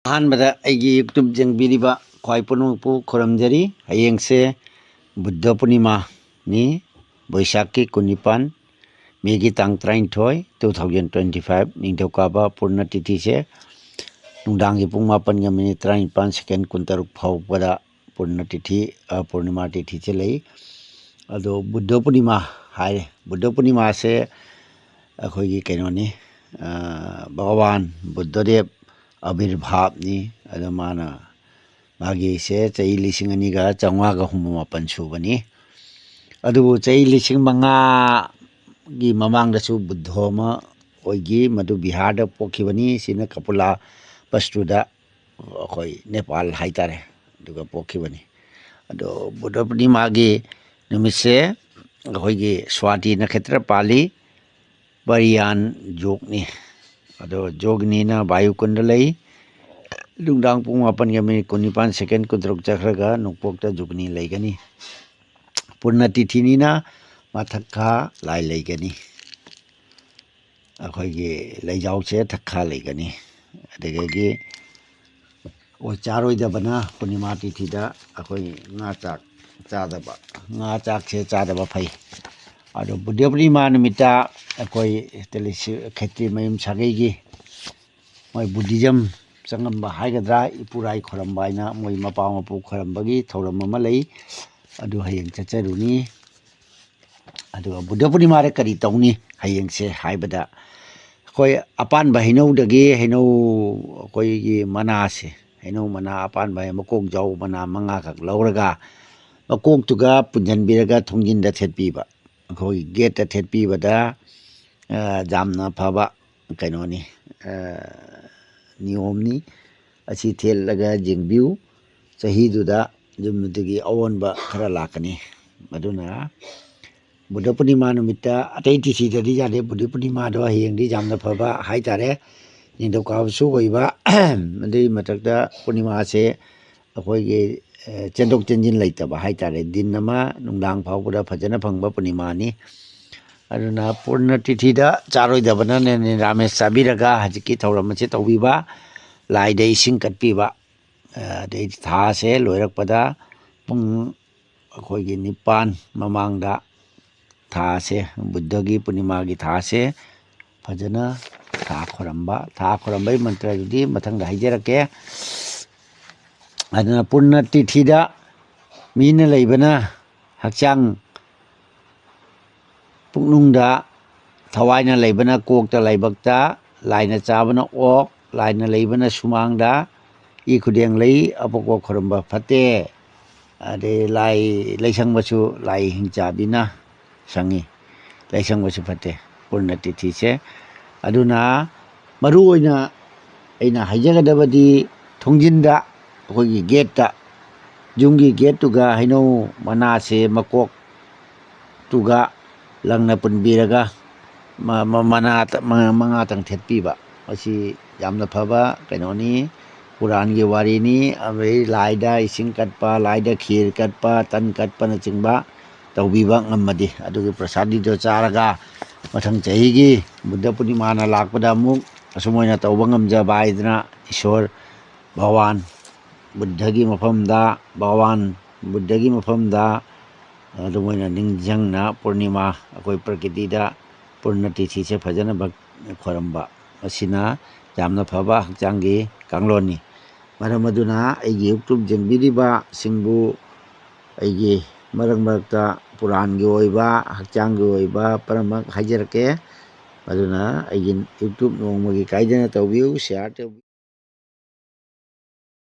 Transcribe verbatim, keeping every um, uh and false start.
ꯑꯍꯥꯟꯕꯗ ꯑꯩꯒꯤ YouTube ꯌꯦꯡꯕꯤꯔꯤꯕ ꯈ꯭ꯋꯥꯏ ꯄꯨꯝꯅꯃꯛꯄꯨ ꯈꯨꯔꯨꯝꯖꯔꯤ꯫ ꯍꯌꯦꯡꯁꯦ ꯕꯨꯗꯙ ꯄꯨꯔꯅꯤꯃꯥꯅꯤ, ꯕꯣꯏꯁꯥꯈꯀꯤ ꯀꯨꯟꯅꯤꯄꯥꯟ, ꯃꯦꯒꯤ ꯇꯥꯡ ꯇꯔꯥꯅꯤꯊꯣꯏ, two thousand twenty five, ꯅꯤꯡꯊꯧꯀꯥꯕ꯫ ꯄꯨꯔꯅ ꯇꯤꯊꯤꯁꯦ ꯅꯨꯡꯗꯥꯡꯒꯤ ꯄꯨꯡ ꯃꯥꯄꯟꯒ ꯃꯤꯅꯤꯠ ꯇꯔꯥꯅꯤꯄꯥꯟ ꯁꯦꯀꯦꯟ ꯀꯨꯟꯇꯔꯨꯛ ꯐꯥꯎꯕꯗ ꯄꯨꯔꯅ ꯇꯤꯊꯤ, ꯑ, ꯄꯨꯔꯅꯤꯃꯥ ꯇꯤꯊꯤꯁꯦ ꯂꯩ꯫ ꯑꯗꯣ ꯕꯨꯗꯙ ꯄꯨꯔꯅꯤꯃꯥ ꯍꯥꯏꯔꯦ꯫ ꯕꯨꯗꯙ ꯄꯨꯔꯅꯤꯃꯥꯁꯦ ꯑꯩꯈꯣꯏꯒꯤ ꯀꯩꯅꯣꯅꯤ, ꯑ, ꯚꯒꯋꯥꯟ ꯕꯨꯗꯙꯗꯦꯕ ꯑꯕꯤꯔꯚꯥꯕꯅꯤ꯫ ꯑꯗꯣ ꯃꯥꯅ, ꯃꯥꯒꯤꯁꯦ ꯆꯍꯤ ꯂꯤꯁꯤꯡ ꯑꯅꯤꯒ ꯆꯥꯝꯃꯉꯥꯒ ꯍꯨꯝꯐꯨ ꯃꯥꯄꯟ ꯁꯨꯕꯅꯤ꯫ ꯑꯗꯨꯕꯨ ꯆꯍꯤ ꯂꯤꯁꯤꯡ ꯃꯉꯥꯒꯤ ꯃꯃꯥꯡꯗꯁꯨ ꯕꯨꯗꯙ ꯑꯃ ꯑꯣꯏꯈꯤ, ꯃꯗꯨ ꯕꯤꯍꯥꯔꯗ ꯄꯣꯛꯈꯤꯕꯅꯤ꯫ ꯁꯤꯅ ꯀꯄꯨꯂꯥ ꯕꯁꯇꯨꯗ, ꯑꯩꯈꯣꯏ ꯅꯦꯄꯥꯜ ꯍꯥꯏꯇꯥꯔꯦ, ꯑꯗꯨꯒ ꯄꯣꯛꯈꯤꯕꯅꯤ꯫ ꯑꯗꯣ ꯕꯨꯗꯙ ꯄꯨꯔꯅꯤꯃꯥꯒꯤ ꯅꯨꯃꯤꯠꯁꯦ ꯑꯩꯈꯣꯏꯒꯤ ꯁ꯭ꯋꯥꯇꯤ ꯅꯈꯇ꯭ꯔ ꯄꯥꯜꯂꯤ, ꯕꯔꯤꯌꯥꯟ ꯌꯣꯒꯅꯤ꯫ ꯑꯗꯣ ꯌꯣꯒꯅꯤꯅ ꯚꯥꯌꯨꯀꯨꯟꯗ ꯂꯩ꯫ ꯅꯨꯡꯗꯥꯡ ꯄꯨꯡ ꯃꯥꯄꯟꯒ ꯃꯤꯅꯤꯠ ꯀꯨꯟꯅꯤꯄꯥꯟ ꯁꯦꯀꯦꯟ ꯀꯨꯟꯇꯔꯨꯛ ꯆꯠꯈ꯭ꯔꯒ ꯅꯣꯡꯄꯣꯛꯇ ꯌꯣꯒꯅꯤ ꯂꯩꯒꯅꯤ꯫ ꯄꯨꯔꯅ ꯇꯤꯊꯤꯅꯤꯅ ꯃꯊꯛꯈꯥ ꯂꯥꯏ ꯂꯩꯒꯅꯤ꯫ ꯑꯩꯈꯣꯏꯒꯤ ꯂꯩꯖꯥꯎꯁꯦ ꯊꯛꯈꯥ ꯂꯩꯒꯅꯤ꯫ ꯑꯗꯨꯗꯒꯤ ꯑꯣꯏ ꯆꯥꯔꯣꯏꯗꯕꯅ ꯄꯨꯔꯅꯤꯃꯥ ꯇꯤꯊꯤꯗ ꯑꯩꯈꯣꯏ ꯉꯥ ꯆꯥꯛ ꯆꯥꯗꯕ, ꯉꯥ ꯆꯥꯛꯁꯦ ꯆꯥꯗꯕ ꯐꯩ꯫ ꯑꯗꯣ ꯕꯨꯗꯙ ꯄꯨꯔꯅꯤꯃꯥ ꯅꯨꯃꯤꯠꯇ ꯑꯩꯈꯣꯏ ꯇꯦꯂꯤꯁꯤ-, ꯈꯦꯇ꯭ꯔꯤ ꯃꯌꯨꯝ ꯁꯥꯒꯩꯒꯤ ꯃꯣꯏ ꯕꯨꯙꯤꯖꯝ ꯆꯪꯉꯝꯕ ꯍꯥꯏꯒꯗ꯭ꯔꯥ, ꯏꯄꯨꯔꯥꯏ ꯈꯣꯏꯔꯝꯕ ꯍꯥꯏꯅ ꯃꯣꯏ ꯃꯄꯥ ꯃꯄꯨ ꯈꯣꯏꯔꯝꯕꯒꯤ ꯊꯧꯔꯝ ꯑꯃ ꯂꯩ꯫ ꯑꯗꯨ ꯍꯌꯦꯡ ꯆꯠꯆꯔꯨꯅꯤ꯫ ꯑꯗꯨꯒ ꯕꯨꯗꯙ ꯄꯨꯔꯅꯤꯃꯥꯗ ꯀꯔꯤ ꯇꯧꯅꯤ ꯍꯌꯦꯡꯁꯦ ꯍꯥꯏꯕꯗ, ꯑꯩꯈꯣꯏ ꯑꯄꯥꯟꯕ ꯍꯩꯅꯧꯗꯒꯤ ꯍꯩꯅꯧ, ꯑꯩꯈꯣꯏꯒꯤ ꯃꯅꯥꯁꯦ, ꯍꯩꯅꯧ ꯃꯅꯥ ꯑꯄꯥꯟꯕ ꯃꯀꯣꯛ ꯌꯥꯎꯕ ꯃꯅꯥ ꯃꯉꯥꯈꯛ ꯂꯧꯔꯒ ꯃꯀꯣꯛꯇꯨꯒ ꯄꯨꯟꯁꯤꯟꯕꯤꯔꯒ ꯊꯣꯡꯖꯤꯟꯗ ꯊꯦꯠꯄꯤꯕ꯫ ꯑꯩꯈꯣꯏꯒꯤ ꯒꯦꯠꯇ ꯊꯦꯠꯄꯤꯕꯗ, ꯑ, ꯌꯥꯝꯅ ꯐꯕ ꯀꯩꯅꯣꯅꯤ, ꯑ, ꯅꯤꯌꯣꯝꯅꯤ꯫ ꯑꯁꯤ ꯊꯦꯠꯂꯒ ꯌꯦꯡꯕꯤꯌꯨ꯫ ꯆꯍꯤꯗꯨꯗ ꯌꯨꯝ ꯑꯗꯨꯒꯤ ꯑꯑꯣꯟꯕ ꯈꯔ ꯂꯥꯛꯀꯅꯤ꯫ ꯑꯗꯨꯅ ꯕꯨꯗꯙ ꯄꯨꯔꯅꯤꯃꯥ ꯅꯨꯃꯤꯠꯇ, ꯑꯇꯩ ꯇꯤꯊꯤꯗꯗꯤ ꯌꯥꯗꯦ꯫ ꯕꯨꯗꯙ ꯄꯨꯔꯅꯤꯃꯥꯗꯣ ꯍꯌꯦꯡꯗꯤ ꯌꯥꯝꯅ ꯐꯕ ꯍꯥꯏꯇꯥꯔꯦ, ꯅꯤꯡꯊꯧꯀꯥꯕꯁꯨ ꯑꯣꯏꯕ꯫ ꯑꯗꯨꯒꯤ ꯃꯊꯛꯇ ꯄꯨꯔꯅꯤꯃꯥꯁꯦ ꯑꯩꯈꯣꯏꯒꯤ, ꯑꯦ, ꯆꯦꯟꯊꯣꯛ ꯆꯦꯟꯁꯤꯟ ꯂꯩꯇꯕ ꯍꯥꯏꯇꯥꯔꯦ, ꯗꯤꯟ ꯑꯃ ꯅꯨꯡꯗꯥꯡ ꯐꯥꯎꯕꯗ ꯐꯖꯅ ꯐꯪꯕ ꯄꯨꯔꯅꯤꯃꯥꯅꯤ꯫ ꯑꯗꯨꯅ ꯄꯨꯔꯅ ꯇꯤꯊꯤꯗ ꯆꯥꯔꯣꯏꯗꯕꯅꯅꯦ ꯅꯤꯔꯥꯃꯤꯁ ꯆꯥꯕꯤꯔꯒ ꯍꯧꯖꯤꯛꯀꯤ ꯊꯧꯔꯝ ꯑꯁꯤ ꯇꯧꯕꯤꯕ꯫ ꯂꯥꯏꯗ ꯏꯁꯤꯡ ꯀꯠꯄꯤꯕ, ꯑꯗꯩꯗꯤ ꯊꯥꯁꯦ ꯂꯣꯏꯔꯛꯄꯗ ꯄꯨꯡ ꯑꯩꯈꯣꯏꯒꯤ ꯅꯤꯄꯥꯟ ꯃꯃꯥꯡꯗ ꯊꯥꯁꯦ, ꯕꯨꯙꯒꯤ ꯄꯨꯔꯅꯤꯃꯥꯒꯤ ꯊꯥꯁꯦ ꯐꯖꯅ ꯊꯥ ꯈꯣꯏꯔꯝꯕ꯫ ꯊꯥ ꯈꯣꯏꯔꯝꯕꯒꯤ ꯃꯟꯇ꯭ꯔꯗꯨꯗꯤ ꯃꯊꯪꯗ ꯍꯥꯏꯖꯔꯛꯀꯦ꯫ ꯑꯗꯨꯅ ꯄꯨꯔꯅ ꯇꯤꯊꯤꯗ ꯃꯤꯅ ꯂꯩꯕꯅ ꯍꯛꯆꯥꯡ, ꯄꯨꯛꯅꯨꯡꯗ ꯊꯋꯥꯏꯅ ꯂꯩꯕꯅ ꯀꯣꯛꯇ ꯂꯥꯏꯕꯛꯇ, ꯂꯥꯏꯅ ꯆꯥꯕꯅ ꯑꯣꯛ, ꯂꯥꯏꯅ ꯂꯩꯕꯅ ꯁꯨꯃꯥꯡꯗ, ꯏ ꯈꯨꯗꯦꯡ ꯂꯩ ꯑꯄꯣꯛꯄ ꯈꯣꯏꯔꯝꯕ ꯐꯠꯇꯦ꯫ ꯑꯗꯩ ꯂꯥꯏ ꯂꯩꯁꯪꯕꯁꯨ ꯂꯥꯏ ꯍꯤꯡꯆꯥꯕꯤꯅ ꯁꯪꯉꯤ, ꯂꯩꯁꯪꯕꯁꯨ ꯐꯠꯇꯦ ꯄꯨꯔꯅ ꯇꯤꯊꯤꯁꯦ꯫ ꯑꯗꯨꯅ ꯃꯔꯨ ꯑꯣꯏꯅ ꯑꯩꯅ ꯍꯥꯏꯖꯒꯗꯕꯗꯤ ꯊꯣꯡꯖꯤꯟꯗ, ꯑꯩꯈꯣꯏꯒꯤ ꯒꯦꯠꯇ, ꯌꯨꯝꯒꯤ ꯒꯦꯠꯇꯨꯒ ꯍꯩꯅꯧ ꯃꯅꯥꯁꯦ ꯃꯀꯣꯛ ꯇꯨꯒ ꯂꯪꯅ ꯄꯨꯟꯕꯤꯔꯒ ꯃ-, ꯃ-, ꯃꯅꯥ ꯇ-, ꯃ-, ꯃꯉꯥꯇꯪ ꯊꯦꯠꯄꯤꯕ꯫ ꯃꯁꯤ ꯌꯥꯝꯅ ꯐꯕ ꯀꯩꯅꯣꯅꯤ, ꯄꯨꯔꯥꯟꯒꯤ ꯋꯥꯔꯤꯅꯤ꯫ ꯑꯗꯩ ꯂꯥꯏꯗ ꯏꯁꯤꯡ ꯀꯠꯄ, ꯂꯥꯏꯗ ꯈꯤꯔ ꯀꯠꯄ, ꯇꯟ ꯀꯠꯄꯅꯆꯤꯡꯕ ꯇꯧꯕꯤꯕ ꯉꯝꯃꯗꯤ, ꯑꯗꯨꯒꯤ ꯄ꯭ꯔꯁꯥꯗꯤꯗꯣ ꯆꯥꯔꯒ ꯃꯊꯪ ꯆꯍꯤꯒꯤ ꯕꯨꯙ ꯄꯨꯔꯅꯤꯃꯥꯅ ꯂꯥꯛꯄꯗ ꯑꯃꯨꯛ ꯑꯁꯨꯝ ꯑꯣꯏꯅ ꯇꯧꯕ ꯉꯝꯖꯕ ꯍꯥꯏꯗꯅ ꯏꯁꯣꯔ ꯚꯒꯋꯥꯟ ꯕꯨꯙꯒꯤ ꯃꯐꯝꯗ, ꯚꯒꯋꯥꯟ ꯕꯨꯙꯒꯤ ꯃꯐꯝꯗ ꯑꯗꯨꯃꯥꯏꯅ ꯅꯤꯡꯁꯤꯡꯅ ꯄꯨꯔꯅꯤꯃꯥ, ꯑꯩꯈꯣꯏ ꯄ꯭ꯔꯀꯤꯇꯤꯗ ꯄꯨꯔꯅ ꯇꯤꯊꯤꯁꯦ ꯐꯖꯅ ꯚꯛ-, ꯈꯣꯏꯔꯝꯕ, ꯃꯁꯤꯅ ꯌꯥꯝꯅ ꯐꯕ ꯍꯛꯆꯥꯡꯒꯤ ꯀꯥꯡꯂꯣꯟꯅꯤ꯫ ꯃꯔꯝ ꯑꯗꯨꯅ ꯑꯩꯒꯤ YouTube ꯌꯦꯡꯕꯤꯔꯤꯕꯁꯤꯡꯕꯨ ꯑꯩꯒꯤ ꯃꯔꯛ ꯃꯔꯛꯇ ꯄꯨꯔꯥꯟꯒꯤ ꯑꯣꯏꯕ, ꯍꯛꯆꯥꯡꯒꯤ ꯑꯣꯏꯕ ꯄꯨꯝꯅꯃꯛ ꯍꯥꯏꯖꯔꯛꯀꯦ꯫ ꯑꯗꯨꯅ ꯑꯩꯒꯤ YouTube ꯅꯣꯡꯃꯒꯤ ꯀꯥꯏꯗꯅ ꯇꯧꯕꯤꯌꯨ, share ꯇꯧꯕꯤꯌꯨ꯫